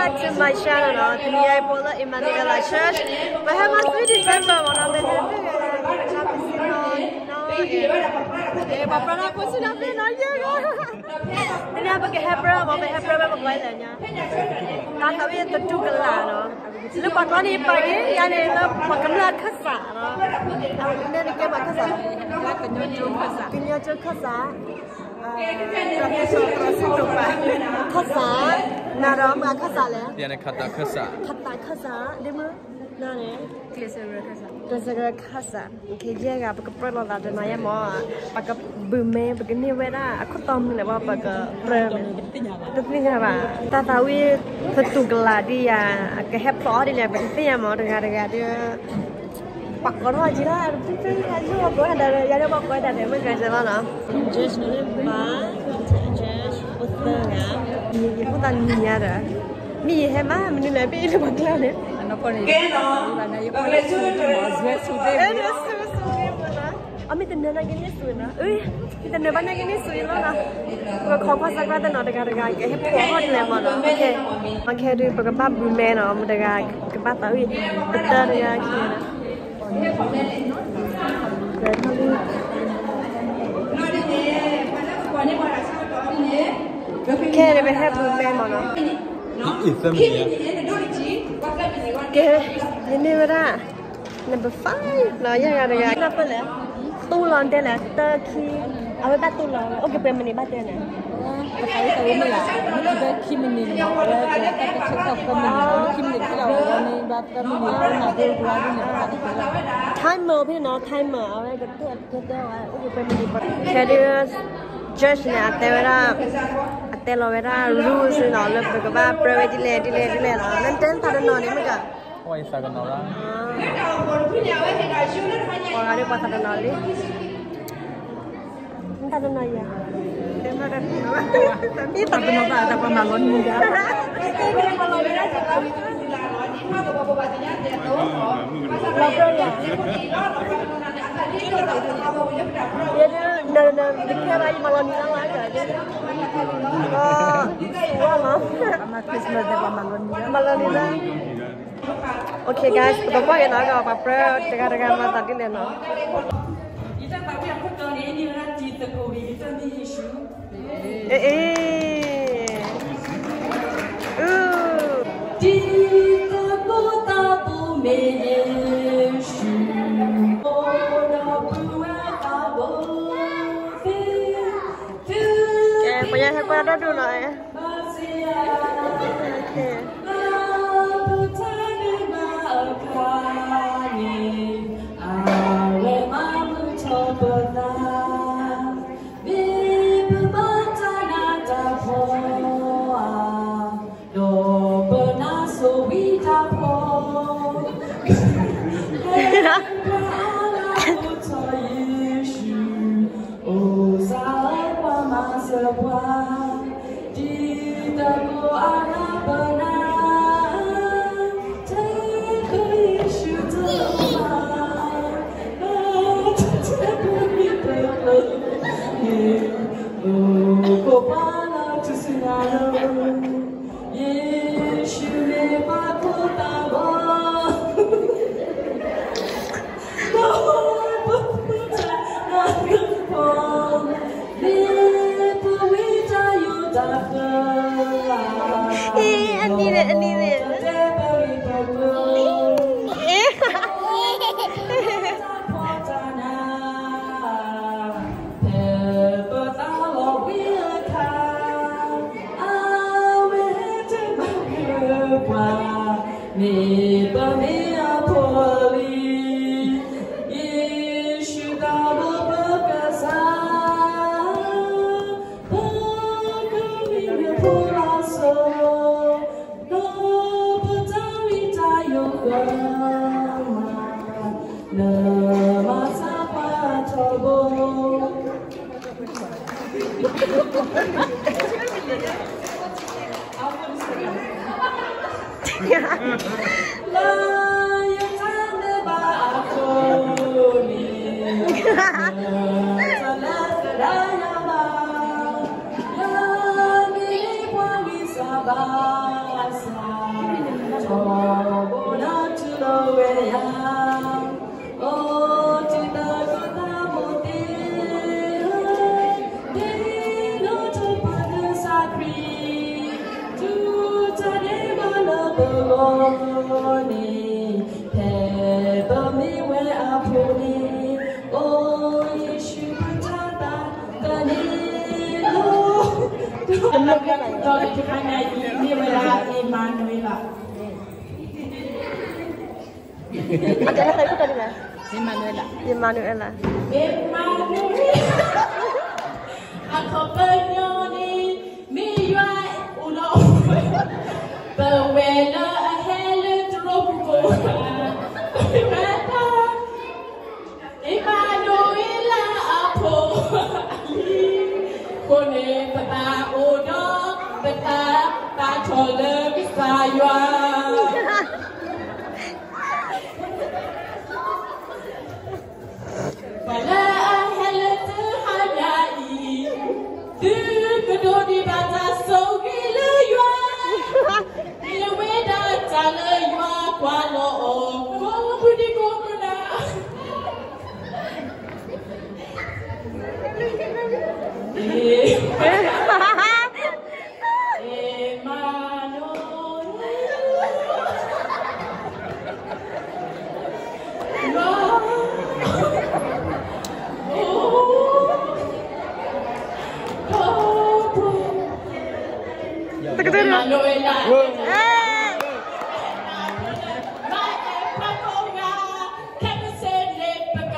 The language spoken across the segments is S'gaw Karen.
To my channel နီၤ, တနံၤအံၤပအိၣ်လၢ Emmanuel Church, ပဟဲမၤ three December မ့ၢ်နီၤ, မ့ၢ်ဟဲမၤ ပစံးနီၤ, ပှၤပြၢနၤဖိဆံးနၤဖဲနီၤ, ယဲၢ်ဂီၤ, တနံၤပကဟဲပြၢမ့ၢ် ပဟဲပြၢဝဲပှၤကွၢ်လဲၣ်ညါ, တၢ်သးဝံၣ်သတူၢ်ကလာ်နီၤ, လၢပှၤကျါန့ၣ်ပာ်က့ၤ ယၤန့ၣ်လၢပှၤကမျၢၢ်ခၢၣ်စးနီၤ, နဲနကဲပှၤခၢၣ်စး, ကညီကၠိခၢၣ်စး ခၢၣ်စး, နၤဒီးမ့ၢ်ခၢၣ်စးလဲၣ်, ယၤန့ၣ်ခၣ်သးခၢၣ်စး, ခၣ်သးခၢၣ်စး, ဒ်မ့ၢ်, နၤန့ၣ်, ကျဲးစၢးကရၢခၢၣ်စး, ယဲၢ်ဂၤ ပကပြၢလိာ်သးတနီၤယဲၢ်မ့ၢ်, ပကဘုးမဲ ပကန့ၢ်ဝဲဒၣ် အခိၣ်တီမနုၤလဲၣ်ဘၣ် ပကပြၢ, တသ့ၣ်ညါဘၣ်, တၢ်သးဝံၣ်သတူၢ်ကလာ်ဒ်ယၤ, ကဟဲဖျိးအီၤဒ်လဲၣ် ပတသ့ၣ်ညါမ့ၢ် တဂၤတဂၤဒီး ပှၤကိးထီၣ်က့ၤလၢ ဖံဖံဖံ ယိၣ်ပှၤကိးဝဲဒၣ်ဒီး ယၤဒီးပှၤကိးဝဲဒၣ်ဒီး မ့ၢ်ကစၢ်လီၤနီၤ, Judge န့ၣ် ဘၣ်, Judge အိၣ်သၢဂၤ, ယဖိသၣ်နံၤညါဒီး, မ့ၢ်ယဟဲမး မနုၤလဲၣ် မ့ၢ်လၢပှၤကျါန့ၣ်, ကဲနီၤ, အမ့ၢ်တနၢၤနာ်က့န့ၣ်စူၤနီၤ, မ့ၢ်တနၢၤနာ်က့န့ၣ်စူၤနီၤ, ပကခိးကွၢ်စၢ်ကွၢ်တနီၤ တဂၤတဂၤ ကဟဲဖျိးအီၤဒ်လဲၣ်မ့ၢ်နီၤ, ခဲဒုး ပကဘၣ်ဘုးမဲနီၤ မတဂၤ ကဘၣ်သးဝံၣ် ပတၢ်တဂၤခံဂၤ ခဲန့ၣ် ပဟဲဘုးမဲမ့ၢ်နီၤ, ကဲ, ယန့ၢ်ဝဲဒၣ် number five နီၤ, ယဲၢ်ဂၤတဂၤ နၢ်ပၢၢ်လဲၣ်, တူၢ်လီၤတဲလဲၣ် တၢ်ခံ, အဝဲဘၣ်တူၢ်လီၤ အိၣ်က့ၤပှဲၤမံးနံးဘၣ်တဲန့ၣ်, ပသးဝံၣ်သးဝံၣ်မ့ၢ်လီၤ, ခံမံးနံးန့ၣ်မ့ၢ် အဝဲကတၢၢ်တဆၢထီၣ်သၢမံးနံး, ခံမံးနံးခံလီၤ အဝဲန့ၣ် ဘၣ်သၢမံးနံး အဝဲမၤဒိပှၤဒ်န့ၣ် ပသးတသ့လီၤ, timer ဖဲနီၤ timer အဝဲကတၢၢ်ကတၢၢ်ဝဲ အိၣ်က့ၤပှဲၤမံးနံး, ခဲဒုး judge န့ၣ် အတဲဝဲဒၣ်, အတဲလီၤဝဲဒၣ် rules နီၤ လၢပကဘၣ်ပြၢဝဲဒ်လဲၣ်ဒ်လဲၣ်ဒ်လဲၣ်နီၤ, နတဲသးတနီၤန့ၣ်မ့ၢ်က ပှၤဂၤဒ်ပှၤသးတနီၤလံ, သးတနီၤယၤ, သးတနီၤဘၣ် တၢ်ပှၤမၤလီၤနံၤယၤ, ယဲဒၣ် နနနခဲဘၣ် ယမၤလီၤနံၤလၢ်လၢ်, မၤ Christmas ဒီးပှၤမၤလီၤနံၤ, မၤလီၤနံၤလၢ်, OK guys ပကကွၢ်က့ၤနီၤ ပှၤပြၢတဂၤတဂၤမၤသးဒ်လဲၣ်နီၤ, ယတၢ်သးဝံၣ်အခိၣ်တီန့ၣ် မ့ၢ်ဝဲဒၣ်တံၤသကိးဝံၤ ယတၢ်မ့ၢ်ယ့ၣ်ၡူး, အ့ၣ်, အူ, တံၤသကိးတၢ်ပူၤမ့ၢ်ယ့ၣ်ၡူး, အိၣ်ဒီးပုၢ်ဝဲၢ်သးဘိသ့ၣ်, ကဲ ပှၤညါဟဲကွၢ်တၢ်ဒိၣ်နီၤ, ပတၢ်န့ၢ်ဘၣ်အခါန့ၣ်, အဝဲမၤမုာ်ထီၣ်ပသး, မ့ၢ်ပဘၣ်တၢ်နးတၢ်ဖှီၣ်ဧါ, ဒီးပနၢ်စိၤဝံတၢ်ဖှီၣ်, ပှၤအါဂၤမုာ်ထီၣ်ယ့ၣ်ၡူး, အိၣ်စးလၢပှၤမၤစၢၤပှၤ, တံၤသကိးအါဂၤပနၢ်, ထဲသိးယ့ၣ်ၡူးတအိၣ်ဘၣ်, ထဲပမံၤပကျိၤန့ၣ်, အိၣ်ခိးပှၤလၢထူၣ်စုညါလီၤ, ယ့ၣ်ၡူးမ့ၢ်ပှၤခိၣ်သးဂီၤ အနံၤန့ၣ် အနံၤန့ၣ် ဖဲပသးလီၤဝံအခါ, အဝဲတဲဘၣ်ဝဲပှၤ, မ့ၢ်ပမ့ၢ်အဖိလံ, ယ့ၣ်ၡူးသးဘိပကစၢ်, ပကမ့ၢ်နဖိလၢစိၤ, ဒီးပတၢ်ဝံတၢ်ယိးဃၢမး, နမၤစၢၤပှၤထီဘိ လၢယတၢ်မ့ၢ်ဘၣ်အဃိန့ၣ်, တၢ်လၢသရၣ်ယၤဘၣ်, ယမ့ၢ်ပှၤဝံသးဘၣ်ဆၣ် ဂီၢ်န့ၣ် ဖဲပမ့ၢ်ဝဲအဖိန့ၣ်, အိ ယ့ၣ်ၡူးပတၢ်သး တၢ်န့ၣ်လီၤ. ဒီးတခါညါအံၤ မ့ၢ်ဝဲဒၣ် အ့မၤနူၤအ့လး အ့မၤနူၤအ့လး, အ့မၤနူၤအ့လး, အခီပညီန့ၣ် မ့ၢ်ယွၤအိၣ်ဒီး ပဝဲလၢအဟဲလၢတရူးပူၤကိးဂၤ, အ့မၤနူၤအ့လးအဖိအလံၤ, အဃိန့ၣ် ပသးအိၣ်ဒီး ပသးသးထီၣ်လၢကစၢ်ယွၤ ပှၤလၢအဟဲလၢတဟါညါအံၤ, သုကဒိးန့ၢ်ဘၣ်တၢ်ဆိၣ်ဂ့ၤလၢယွၤ, မ့ၢ်ဝဲဒၣ်တၢ်လၢယွၤကွၢ်လီၤအီၤ ကိးမုၢ်နံၤကိးမုၢ်နၤ တကတၢၢ်န့ၣ်, ခဲကစၢ်န့ၣ် ပက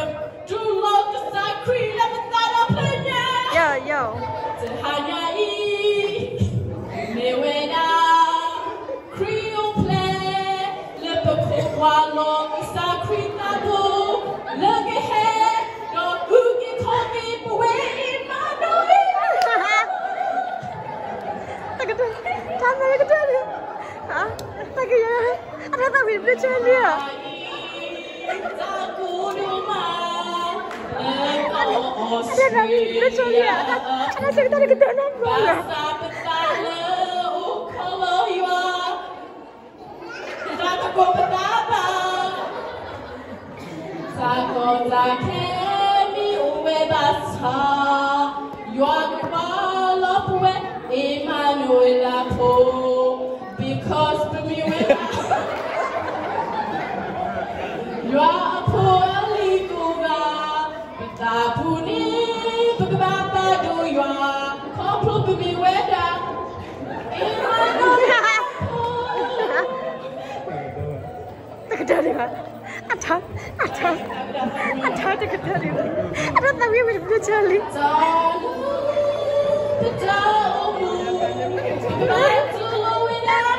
တူၢ်လိာ်ကစၢ်ခရံာ်လၢပသးဒီဖျၢၣ်ညါ, တဟါညါအံၤ မ့ၢ်ဝဲဒၣ် ခရံာ်အိၣ်ဖျဲၣ် လၢပခိးကွၢ်လီၤကစၢ်ခရံာ်သးဘိ, လၢကဟဲ ဒီးအုၣ်က့ၤခီၣ်က့ၤပဝဲ အ့မၤနူၤအ့လး, တကတၢၢ်, တၢ်မၤတကတၢၢ်န့ၣ်, တၢ်ကယၤ, အတၢ်သးဝံၣ်တဘျုးဆၢလံဧါ, အတၢ်သးဝံၣ်တဘျုးဆၢလံဧါ, အတၢ်ဆၢကတီၢ်တကတၢၢ်နီတဘျီလၢၤ ဘၣ်ဆၣ်ပသးလၢအိၣ်ခိးလီၤယွၤ, တၢ်သကိးပသးဘၣ်, တၢ်ကီတၢ်ခဲမ့ၢ်အိၣ်ဝဲဘၣ်ဆၣ်, ယွၤကကွၢ်လီၤပဝဲ အ့မၤနူၤအ့လးဖိ, because ပမ့ၢ်ဝဲဒၣ် ယွၤအဖိအလံၤကိးဂၤ, ပသးပူၤန့ၣ် ပကဘၣ်ပာ်ဒိၣ်ယွၤ, ခီဖျိပမ့ၢ်ဝဲဒၣ် အ့မၤနူၤအ့လးဖိ တကတၢၢ်န့ၣ်ဘၣ်, အတၢ်, အတၢ်, အတၢ်တကတၢၢ်န့ၣ်ဘၣ်, အတၢ်သးဝံၣ်ဝံၣ်တဘျုးဆၢလံ, တၢ်လၢပတၢ်အိၣ်မူ, ပကဘၣ်တူၢ်လိာ်ဝဲဒၣ်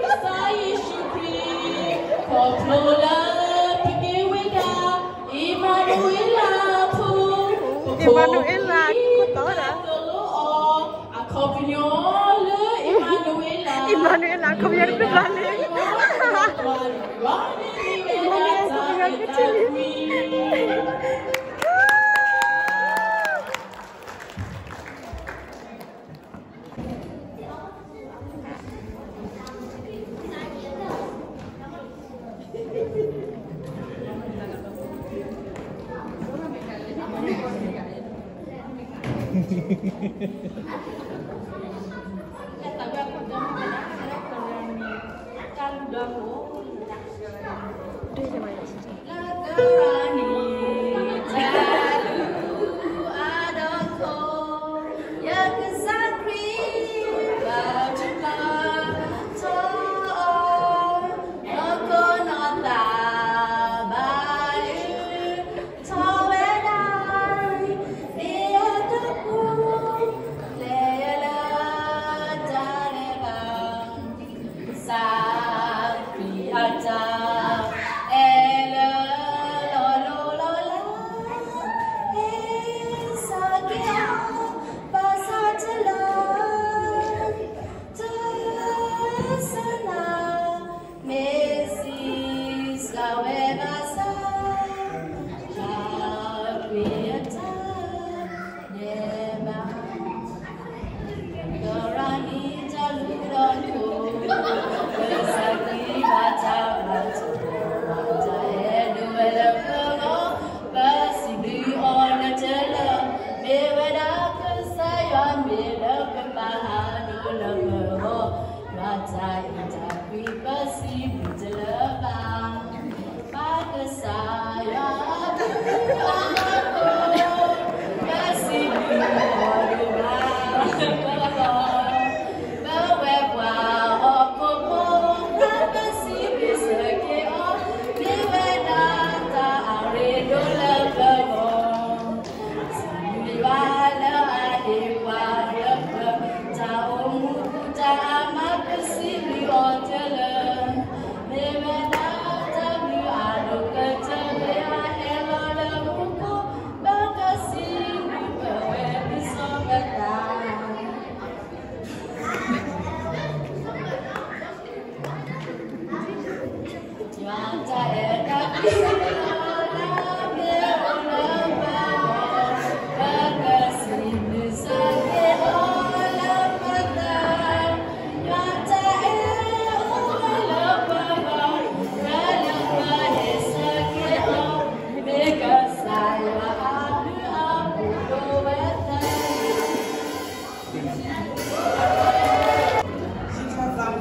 ကစၢ်ယ့ၣ်ၡူးခရံာ်, ခီဖျိလၢပမ့ၢ်ဝဲဒၣ် အ့မၤနူၤအ့လးဖိ, အ့မၤနူၤအ့လး ကတိၤလီၤ အခီပညီလၢ အ့မၤနူၤအ့လး, အ့မၤနူၤအ့လး အခီပညီတဘျီလံ, အ့မၤနူၤအ့လး အခီပညီတဘျီလံ.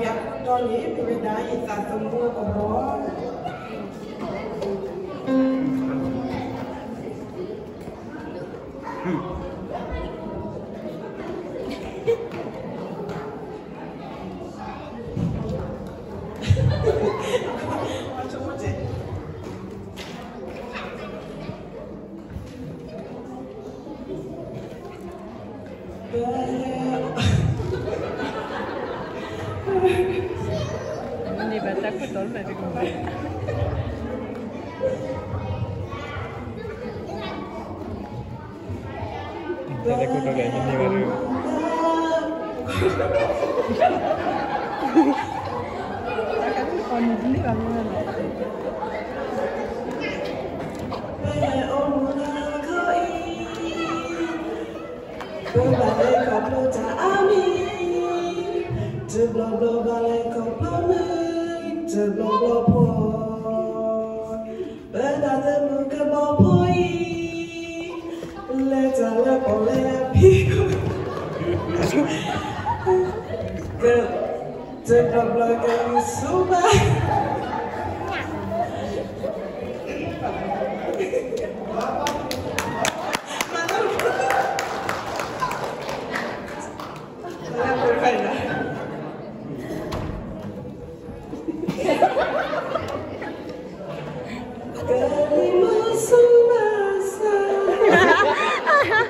ယၤခိၣ်တီန့ၣ် မ့ၢ်ဝဲဒၣ်ယသးသမူအကဘီ န့ၣ်ဘၣ်တၢ်ခိၣ်တီလၢတကဘီ တၢ်ခိၣ်တီလၢန့ၣ်ဘၣ်ဒီး ပဘၣ်လဲၤခီဖျိတၢ်အါမံၤ, တဘျီဘျီဘၣ်လဲၤခီဖျိမုၢ်, တဘျီဘျီဖှီၣ်, ပသးသမူကဘီဖိအံၤ, လဲၤတၢ်လၢပီၣ်လဲၣ်အဖံး, က တဘျီဘျီကလူၤဆိဘၣ် ကလံၤမုၢ်ဆူဘၣ်ဆၣ် မ့ၢ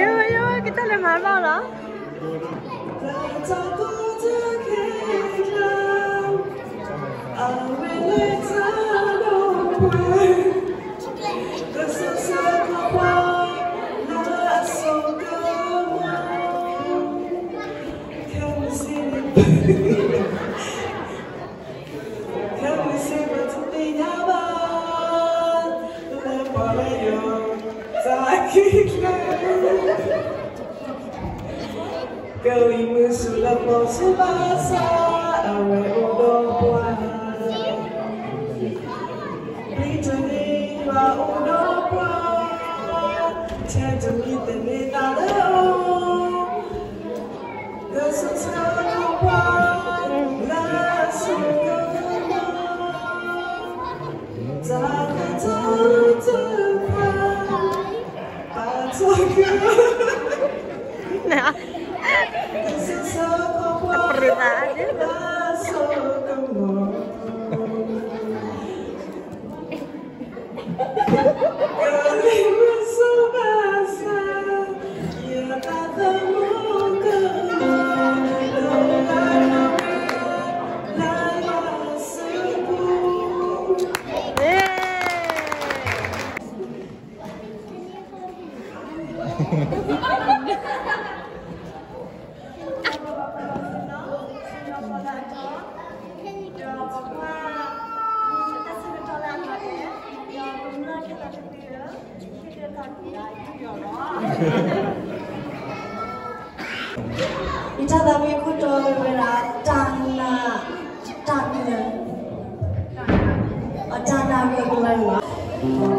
်ဝဲကတၢၢ်လၢမၤဘၣ်လီၤ ခဲမုၢ်ဆ့ၣ်ပတသ့ၣ်ညါဘၣ် လၢပှၤလၢယိၤ တၢ်ခံကျဲ ကလံၤမုၢ်ဆူလၢပီၣ်ဆူဘၣ်ဆၣ် အဝဲအိၣ်ဒီးပှၤ ပျံၤတန့ၢ်ဘၣ်အိၣ်ဒီးပှၤ ထဲတမံၤသန့ၤသးလၢအီၤ ကဆိၣ်ဆၢလၢပှၤ လၢအဆိကမိၣ် တၢ်ကတိၤတဖၣ် ပာ်ထီၣ်က့ၤ ကဆိၣ်ဆၢလၢပှၤ လၢအဆိကမိၣ် ယတၢ်သးဝံၣ်ခိၣ်တီဝဲဒၣ် တၢ်နာ် တၢ်နာ် အတၢ်နာ်ကလၢၤလီၤ.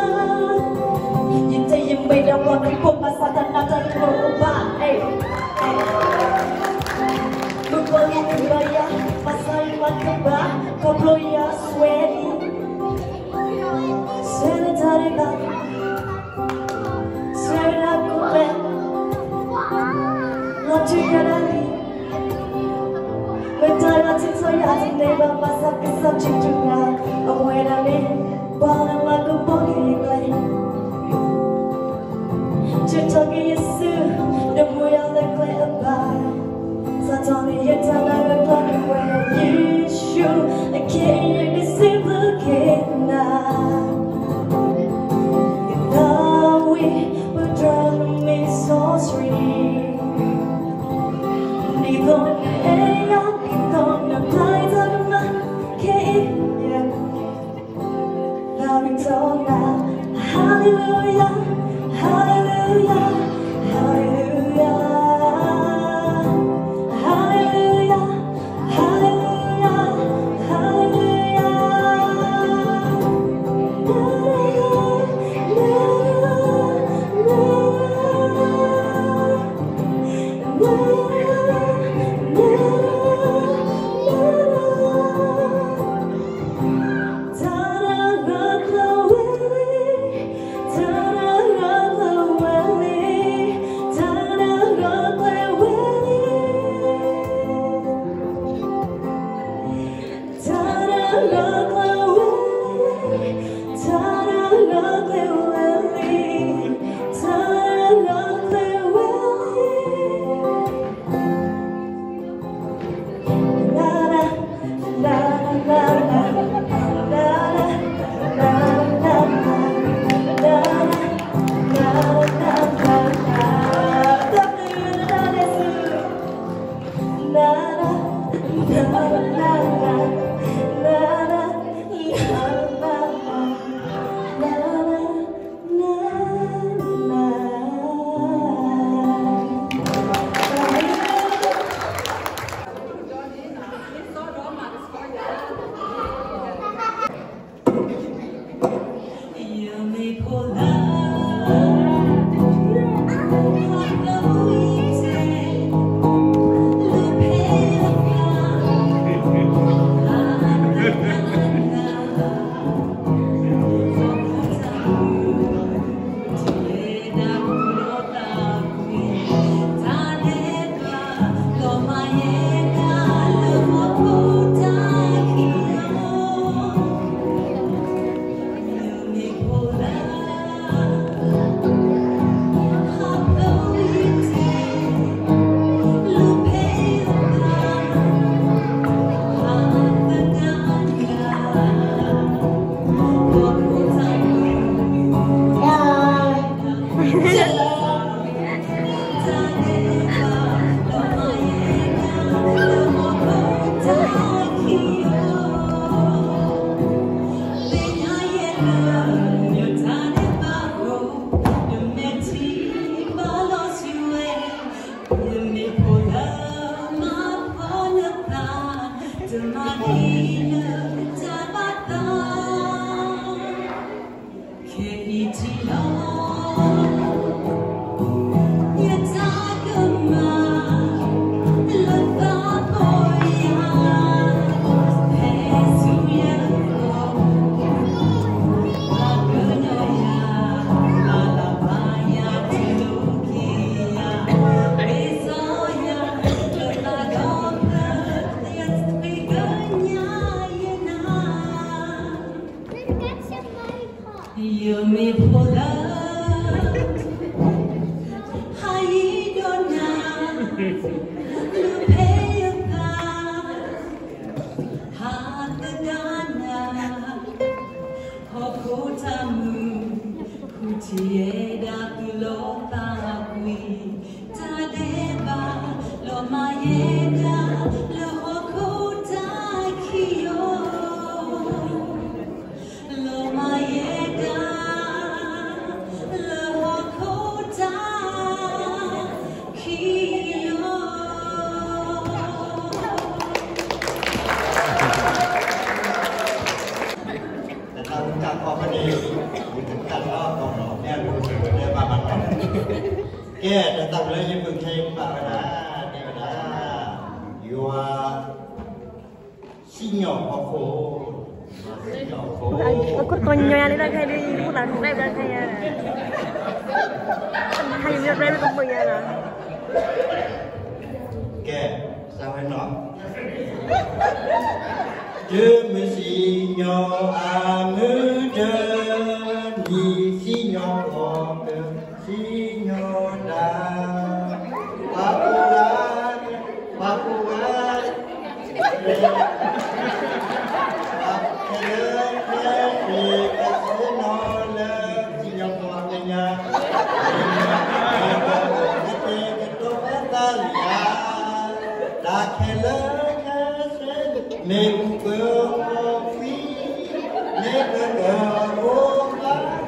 ယတဲယမ့ၢ်ဒီးပှၤခရံာ်ဖိ ဘၣ်ဆၣ်တၢ်နာ်တၢ်ကမၣ်အိၣ်ဘၣ် မုၣ်ကီၤလံၢ်ကဘၣ်ယၤ ဘၣ်ဆၣ်ယမၤတဘၣ် ခီဖျိယၤစွဲလံ စွဲလၢတၢ်ဒဲးဘး စွဲဝဲဒၣ်ကိးပဲ လီၤတူၢ်ယၤဒၣ်လံ ယၤန့ၣ်ဘၣ်ဘၣ်ဆၣ်ကစၢ်ခရံာ်တဂၤ, အဝဲဒၣ်န့ၣ် ပှၤလၢမၤကပီၤက့ၤယကျဲ, ထုးထီၣ်က့ၤယစု, ဒီးမူယၤလၢကျဲအဘၣ်, စးထီၣ်န့ၣ်ယတၢ်နာ်ကကျီက့ၤဝဲ, ယ့ၣ်ၡူး, အခဲအံၤယကစံးဘျုးက့ၤနၤ, ယသးဝံၣ်ပတြၢၤနမံၤစီဆှံ ဒ်သိးနအဲၣ်ယၤ, ဒ်သိးနပျၢ်ယတၢ်ကမၣ်, ခဲအံၤယသးဝံၣ်ထီၣ်နၤ, Hallelujah, Hallelujah, Hallelujah, Hallelujah, Hallelujah, Hallelujah.ယမ့ၢ်ဖိလၢ ဟးယံၤဒိၣ်နၤ လၢဖဲယသး ဟးသဒၣ်နၤ ဟီၣ်ခိၣ်တၢ်မုာ် ဃုထံၣ်ယဲဒၣ်သုလီၤသးကွံ တၢ်ဒဲးဘး လီၤမၤယဲဒၣ် လၢဟီၣ်ခိၣ်တၢ်ခံယိ လီၤမၤယဲဒၣ် လၢဟီၣ်ခိၣ်တၢ်ခံယိ တၢ်သးဝံၣ်တၢ်ခီဖဲန့ၣ် ယတၢ်လီၤကီၢ်လီၤ မ့ၢ်အဒိၣ်စ့ၢ်ကီးတဲဘၣ်ဘၣ်လီၤ. ကဲ တၢ်သးဝံၣ်လၢယမုၢ်ခဲအံၤဘၣ်ဝဲဒၣ် တဲဝဲဒၣ် ယွၤ စံၣ်ညီၣ်ဟီၣ်ခိၣ် ယွၤစံၣ်ညီၣ်ဟီၣ်ခိၣ် အခိၣ်တီညီယၤလၢတၢ်ခဲအံၤဒ် ယဖိသၣ်ရဲၣ်တၢ်ခဲအံၤ တၢ်ယမ့ၢ်ရဲၣ်တၢ်ကမုာ်ယၤလီၤ. ကဲ စးဝဲနီၤ တမုၢ်စံၣ်ညီၣ်အမုၢ်တနံၤ စံၣ်ညီၣ်ဃီက စံၣ်ညီၣ်တၢ် ပှၤကိးဂၤ ပှၤကိးဂၤ ခဲလၢာ်ခဲဆ့ကဆ့ၣ်နီၤလၢ စံၣ်ညီၣ်ကွီၢ်ကညး ကတဲာ်ကတီၤ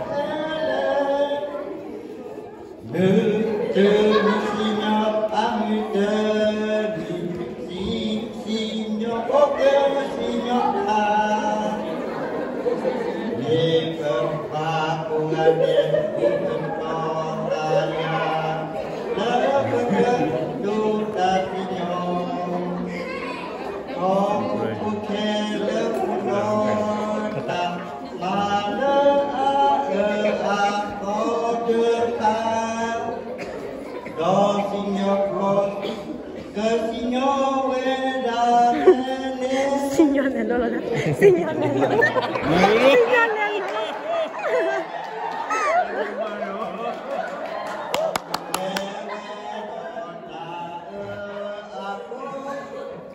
အသးလံဧါ တၢ်ခဲလၢာ်ခဲဆ့ မ့ၣ်အူကအိၣ်ဖှံ မ့ၣ်ကကအိၣ်ဖးခဲလၢာ် မုၢ်တနံၤစံၣ်ညီၣ် အမုၢ်တနံၤ စံၣ် စံၣ်ညီၣ်အိၣ်ကစံၣ်ညီၣ်တၢ် မ့ၢ်ပပှၤကိးဂၤဒဲး အိၣ်ကတီၤသးယၤ လၢပကဒိးတၢ်စံၣ်ညီၣ် ဟီၣ်ခိၣ်ဖိခဲလၢာ်အိၣ်ဒီးတၢ် မၤလၢအအၢအသီတဖၣ် ဒီးစံၣ်ညီၣ်ကွီၢ် ကစံၣ်ညီၣ်ဝဲဒၣ်ဖဲန့ၣ် စံၣ်ညီၣ်န့ၣ်လီၤ စံၣ်ညီၣ်န့ၣ်လီၤ စံၣ်ညီၣ်န့ၣ်လီၤ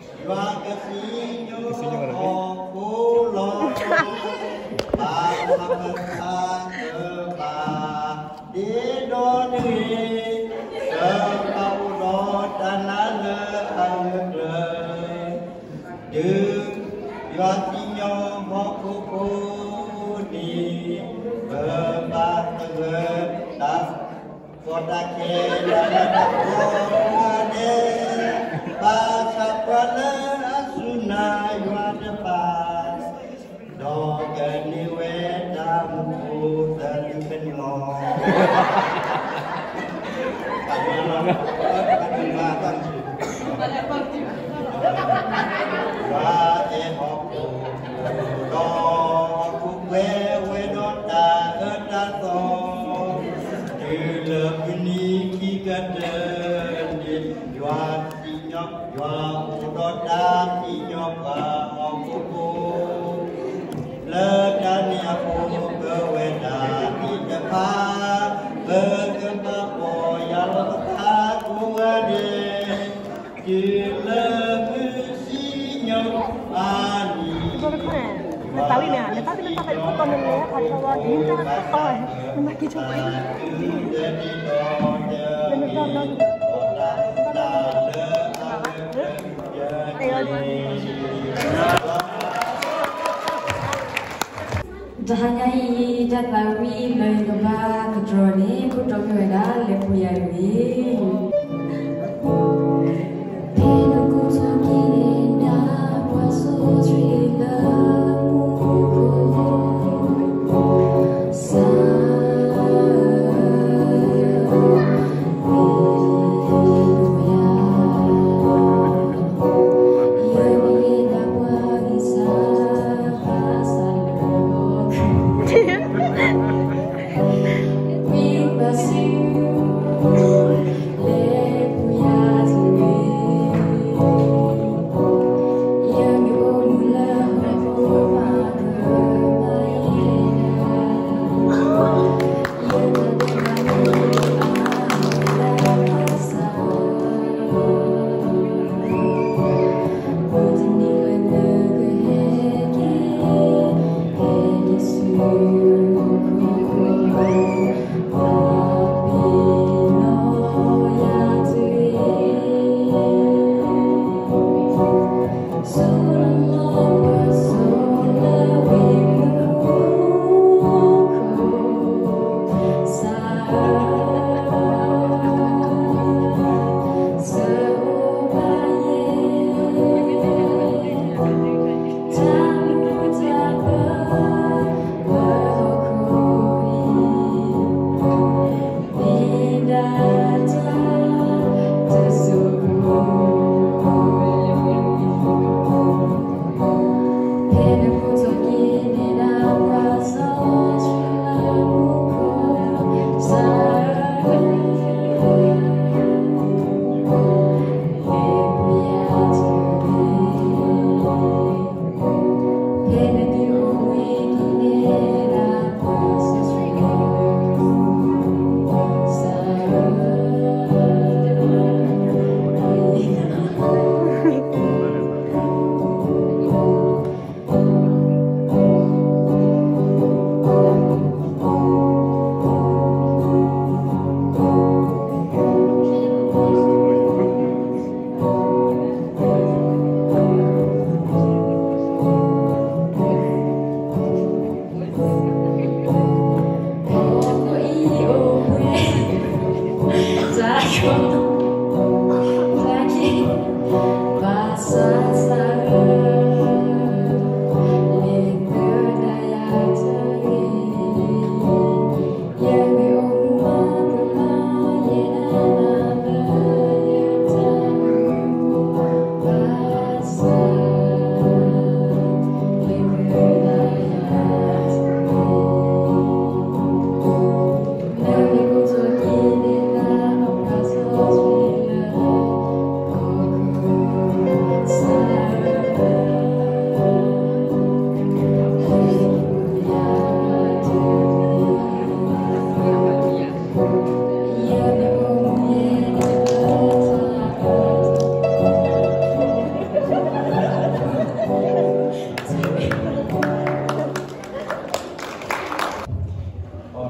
ယွၤကစံၣ်ညီၣ်ဟီၣ်ခိၣ်လီၤ ဘၣ်ဆၣ်ပသးကဘၣ်ဒ့ဒီးတဂ့ၤ ကဘၣ်အိၣ်ဒီးတၢ်နာ်လၢအဂၢၢ်ကျၢၤ တုၤယွၤစံၣ်ညီၣ်ဟီၣ်ခိၣ်ဖိ န့ၣ် ပဘၣ်သဂၢၢ်တၢ် ကီတၢ်ခဲ တၢ်နးတၢ်ဖှီၣ်ကိးဂၤဒဲး ဘၣ်ဆၣ်ပှၤလၢအစူၢ်နာ်ယွၤတဖၣ် ဒီးကန့ၢ်ဝဲတၢ်မူခိၣ်သလုးဖဲန့ၣ်လီၤ. ယွၤအဲၣ်ဟီၣ်ခိၣ် ဒီးဟီၣ်ခိၣ်ပှဲၤဝဲဒီးတၢ်အၢတၢ်သီ, တုၤလၢမုၢ်နံၤခံကတၢၢ်န့ၣ် ယွၤစံၣ်ညီၣ်, ယွၤအိၣ်ဒီးတၢ်စံၣ်ညီၣ်ပှၤဟီၣ်ခိၣ်ဖိ, လၢတၢ်န့ၣ်အဃိ ပဝဲဒၣ်သ့ၣ်တဖၣ် ပကဘၣ်ပီၢ်ယၢ်လီၤပသးကိးဂၤဒဲး တုၤလၢမုၢ်စံၣ်ညီၣ်အနံၤ, တဟါညါအံၤ တၢ်သးဝံၣ်လၢယကဘၣ်ကတြီန့ၣ် ခိၣ်တီမ့ၢ်ဝဲဒၣ် လဲၤပူၤယၤတဂ့ၤ.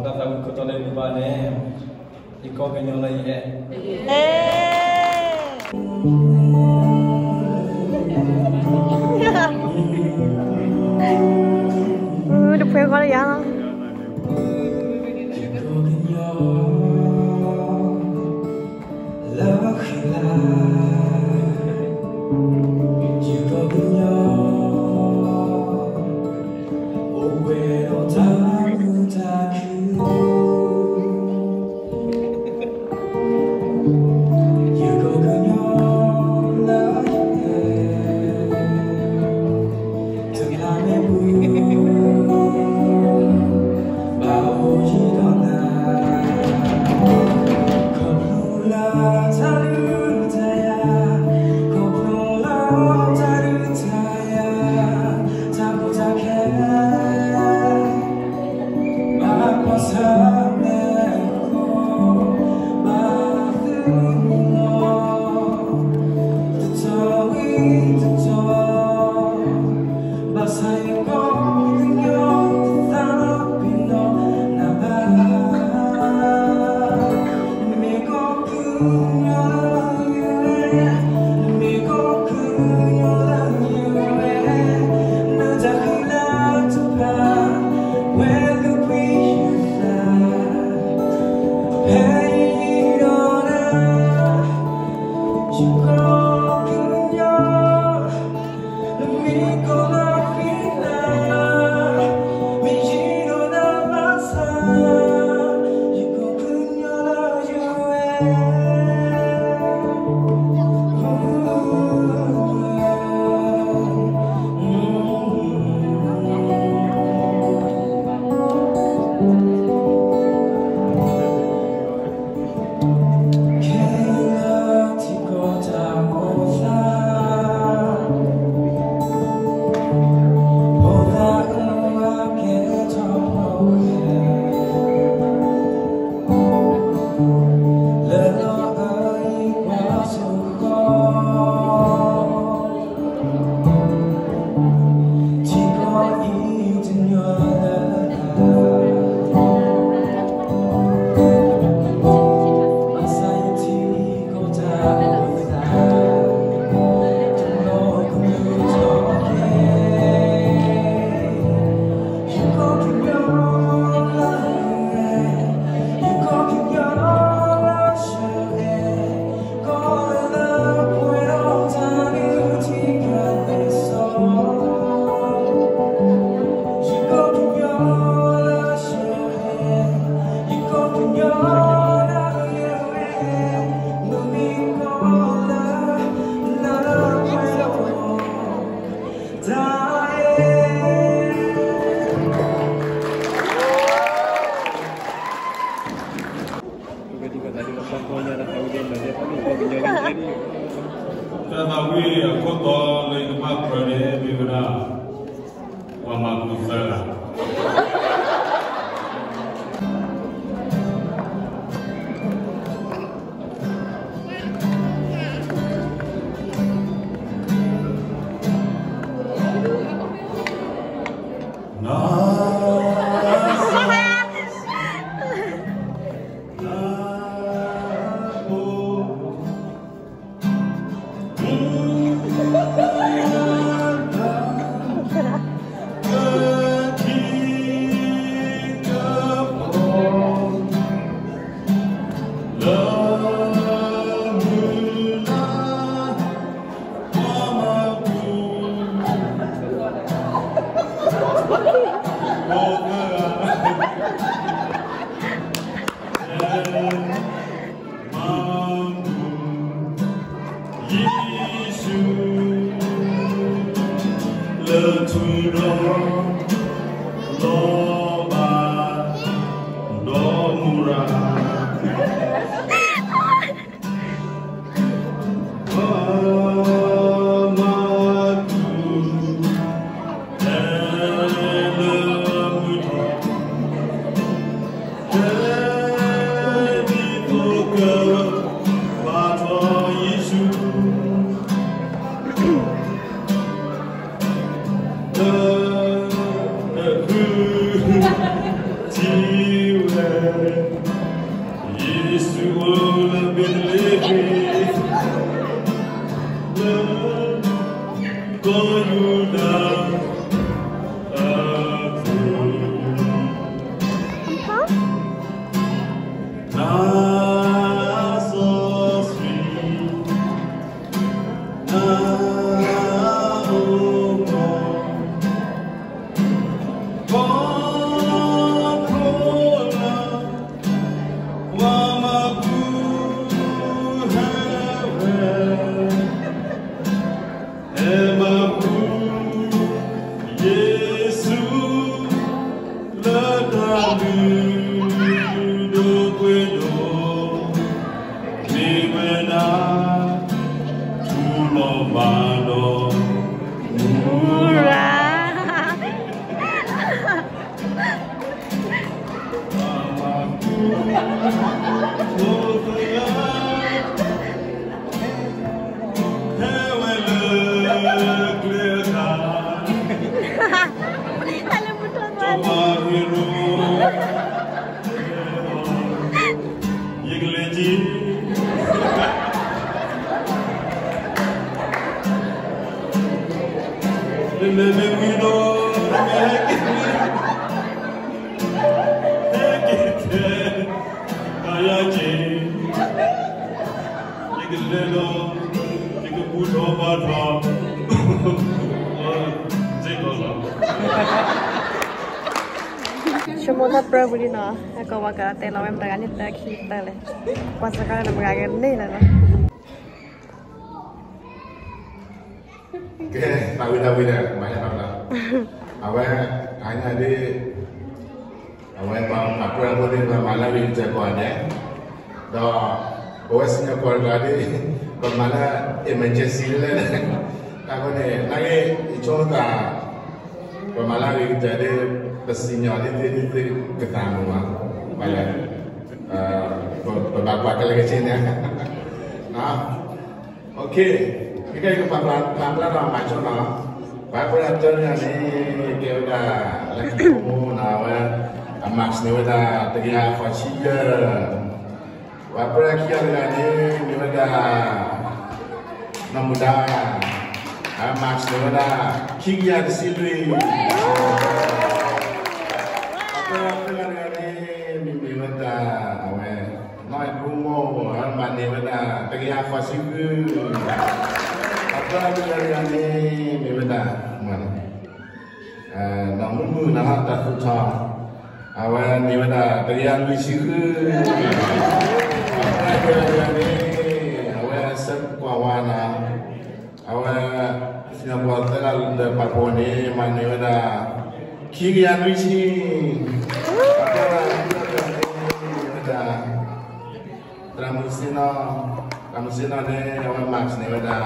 တၢ်သးဝံၣ်ခိၣ်တီလၢပဘါန့ၣ်, ယကီၢ်ကညီလၢယအဲၣ်, တဖှဲဃီလၢယၤလီၤ. လၢဘၣ်ဃံလၤ, ယကီၢ်ကညီ, အိၣ်ဝဲဒီးတၢ်မုာ်တၢ်ခု, ယကီၢ်ကညီလၢယအဲၣ်, တဂၤမ့ၢ်ပှဲၤ, ဘၣ်အိၣ်ယံၤဒီးနၤ, ခီဖျိလၢတၢ်ဒုးတၢ်ယၤ, ခီဖျိလၢတၢ်ဒုးတၢ်ယၤ, တၢ်ကီတၢ်ခဲ, ဘၣ်ကွၢ်ဆၢၣ်မဲာ်, ဘၣ်သ့ၣ်နီၣ်, တတီၤဝံၤတတီၤ, ဘၣ်ဆၣ်ယကီၢ်ကညီသးပ့ၤနီၣ်နၤဘၣ်, နမ့ၢ်ကီၢ်ကညီလၢယအဲၣ်, နမ့ၢ်ကီၢ်ကညီလၢယအဲၣ်, နတၢ်ဃံလၤတဖၣ် ဝဲလၢကွံယသး, ဖဲယဟံးဒီးနၤ, ယကီၢ်ကညီ, နမ့ၢ်ကီၢ်လၢဃံလၤ, မ့ၢ်ယဟံးဒီးနၤဘၣ်ဆၣ်, ယကီၢ်ကညီလၢယအဲၣ် ခဲအံၤလၢထံကီၢ်တၢ်အိၣ်သး, ဖိသၣ်အိၣ်အကဲထီၣ်ဖိဃဲ, လၢလီၤအၢအံၤကွၢ်စိဃီ ထံကီၢ်အံၤတညီလၢ, ဘၣ်ဆၣ်ယထံကီၢ်တၢ်အိၣ်သး, တနီၤကမုာ်ထီၣ်က့ၤ, ယကီၢ်ကညီလၢယအဲၣ်, ယကီၢ်ကညီလၢယအဲၣ်, ကီၢ်လၢပှဲၤဒီးတၢ်ဒုးထံကရၢသ့ၣ်စီ, ယကီၢ်ကညီလၢယအဲၣ်, ယကီၢ်ကညီလၢယအဲၣ်, မ့ၢ်ကီၢ်လၢ တၢ်အဲၣ်, တၢ်သးဝံၣ်အခိၣ်တီလၢယကဘၣ်ကြၢးန့ၣ် မ့ၢ်ဝဲဒၣ် ပှၤမၤကူသၢဂၤ ထူဒီး လီၤဘၣ် ဒီးမူရၤ ပမၤကူၣ် ဟဲလၢမုၢ်ထီၣ် ဖဲဒ်သိးကဘါထီၣ်ယ့ၣ်ၡူး လၢအကုၢ်ထံဝဲ ယ့ၣ်ၡူးအိၣ်လၢဘ့းသလ့ဟ့ၣ် လၢကီၢ်ယူဒၤအပူၤ နါစီဆှံ နအိၣ်မူ ခီဖျိလၢ ပှၤမၤကူၣ်ဟဲဝဲ ဟဲမၤကူၣ် ယ့ၣ်ၡူး လၢတၢ်လုၢ်ဒိၣ်ပှ့ၤဒိၣ် မ့ၢ်ဝဲဒၣ် ထူလီၤဘၣ်ဒီး မူရၤ ဟဲဝဲလၢကျဲအခါ ဟဲလၢမူထီၣ်ဘၣ် စီၤပၤဂ့ၤရိ ယကလဲၤက့ၤ နလဲၤမ့ၢ်ဝံၤဒီး နမ့ၢ်ဟဲက့ၤ ဟဲက့ၤထဲ ဘၣ်ယၤက့ၤ ယကလဲၤဒီး ယကဘူၣ်ထီၣ်ဘါထီၣ် စ့ၢ်ကီးလီၤ. ဆိကမိၣ်တၢ်ပြၢပူၤလံနီၤ, အကိးဝဲကတဲလီၤဝဲမတၤဂၤန့ၣ် သၢခံတၢ်လဲၣ်, ကွၢ်စ့ၢ်ကီးလၢနမတၤဂၤကန့ၢ်လၢၤလီၤ. ကဲ, တၢ်ဝံတၢ်ဝံဒီး မၤဟဲလီၤတၢ်, အဝဲ အန့ၣ်ဒ် အဝဲပှၤပြၢဖိသ့ၣ်တဖၣ်မၤလၢအဂ့ၤကတၢၢ်ကိးဂၤဒဲး, ဒီး ပဝဲစံၣ်ညီၣ်ကွီၢ်တဂၤဒ် ပမၤလၢ emergency လဲၣ်, တၢ်ဃိန့ၣ် နာ်က့ ယဆိကမိၣ်သး ပမၤလၢအဂ့ၤကတၢၢ်ဒ် ပစံၣ်ညီၣ်ဒ်သ့ၣ်ဒ်သ့ၣ်ကသးမုာ်ဘၣ်, ပလဲၣ်, ပဘၣ်ကွၢ်ကလဲၤကဆ့န့ၣ် OK, ခဲကနံၣ်အံၤ ပပာ်ဖျါထီၣ်မၤဆိနီၤ, ပှၤပြၢတၢတဂၤန့ၣ် ကဲဝဲဒၣ် လၢခံဖိမုၣ်နီၤ, အဝဲ အ marks န့ၣ်ဝဲဒၣ် တကယၤဃိးဆံယဲၢ်, ပှၤပြၢခံဂၤတဂၤန့ၣ် မ့ၢ်ဝဲဒၣ် နီၢ်မူဒါ, အ marks န့ၣ်ဝဲဒၣ် ခံကယၤတဆံလွံၢ်, ပှၤပြၢခံဂၤတဂၤန့ၣ် မ့ၢ်မ့ၢ်ဝဲဒၣ် အဝဲ နီၢ်အဲၣ်ဖိမိၢ် အဝဲမၤန့ၢ်ဝဲဒၣ် တကယၤဃိးဆံဃု, ပှၤပြၢခံဂၤတဂၤန့ၣ် မ့ၢ်ဝဲဒၣ် နီၢ်မုၢ်မုၢ်နီၤ တၢ်သူၣ်ထီၣ်, အဝဲန့ၢ်ဝဲဒၣ် တကယၤလွံၢ်ဆံဃု, ပှၤပြၢခံဂၤတဂၤန့ၣ် အဝဲအဆၢကတီၢ်ဝါနီၤ အဝဲ စံၣ်ညီၣ်ကွီၢ်သၢဂၤလၢပာ်ဖှိၣ်န့ၣ် မၤန့ၢ်ဝဲဒၣ် ခံကယၤနွံဆံ, ပှၤပြၢခံဂၤတဂၤန့ၣ် မ့ၢ်ဝဲဒၣ် သရၣ်မုၣ်စ့နီၢ်, သရၣ်မုၣ်စ့နီၢ်န့ၣ် အဝဲ marks န့ၢ်ဝဲဒၣ်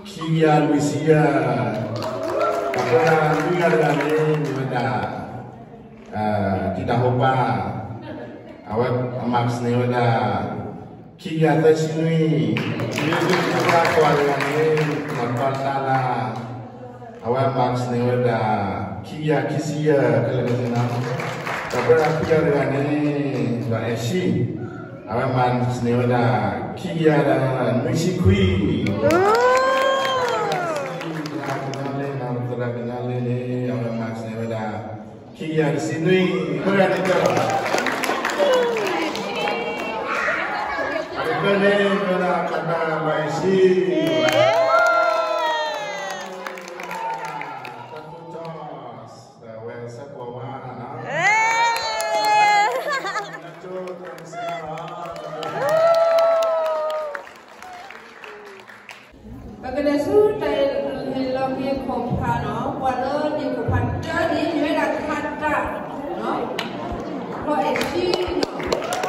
ခံကယၤလွံၢ်ဆံယဲၢ်, ပှၤပြၢလွံၢ်ဂၤတဂၤန့ၣ် မ့ၢ်ဝဲဒၣ် တံၤတၢ်ဟိပၢ်, အဝဲ marks န့ၢ်ဝဲဒၣ် ခံကယၤသၢဆံနွံ, ပှၤကွၢ်တဂၤန့ၣ် မၤကွၢ်တၢ်လၢ အဝဲ marks န့ၢ်ဝဲဒၣ် ခံကယၤခံဆံယဲၢ် ခဲလၢာ်ခဲဆ့နီၤ, ဒီးပှၤပြၢခံဂၤတဂၤန့ၣ် ဒီးအဲၣ်ဆံ, အဝဲ marks န့ၢ်ဝဲဒၣ် ခံကယၤဒီးနွံဆံခွံ သရၣ်ကညီလ့န့ၣ် အဝဲ marks န့ၢ်ဝဲဒၣ် ခံကယၤတဆံနွံ, ပှၤတဂၤန့ၣ်ကၢ်လီၤ, အတကၢၢ်န့ၣ် မ့ၢ်ဝဲဒၣ် ပှၤတၢ်လီၤအဲၣ်ဆံ တၢ်သူၣ်ထီၣ် ဝဲဆၢကိးဝါနီၤ, ပကလဲၤဆူတၢ်ဟ့ၣ်လီၤက့ၤ ခိၣ်ဖးနီၤ, ပှၤလၢန့ၣ်ခိၣ်ဖးတၢန့ၣ် မ့ၢ်ဝဲဒၣ်ခါတၢ်နီၤ, လီၤအဲၣ်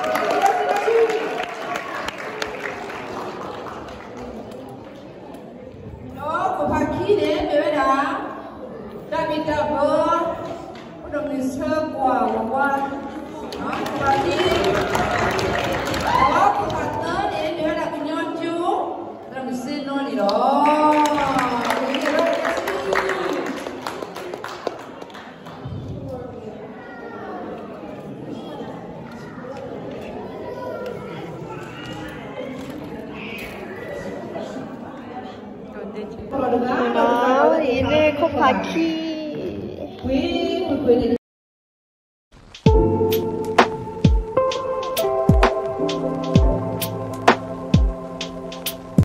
ဆံနီၤ, ဒီးခိၣ်ဖးခံန့ၣ် မ့ၢ်ဝဲဒၣ် တၢ်ဘံၣ်တၢ်ဘၢ အိၣ်ဒီးမုၢ်ဆၢကွၢ်ဝါဝါ, ခိၣ်ဖးခံ, ဒီးခိၣ်ဖးသၢန့ၣ် မ့ၢ်ဝဲဒၣ်ကညီကၠိ ဒီးမုၢ်ဆ့ၣ်နီၤန့ၣ်လီၤ. အံၤမ့ၢ်ခိၣ်ဖးခံ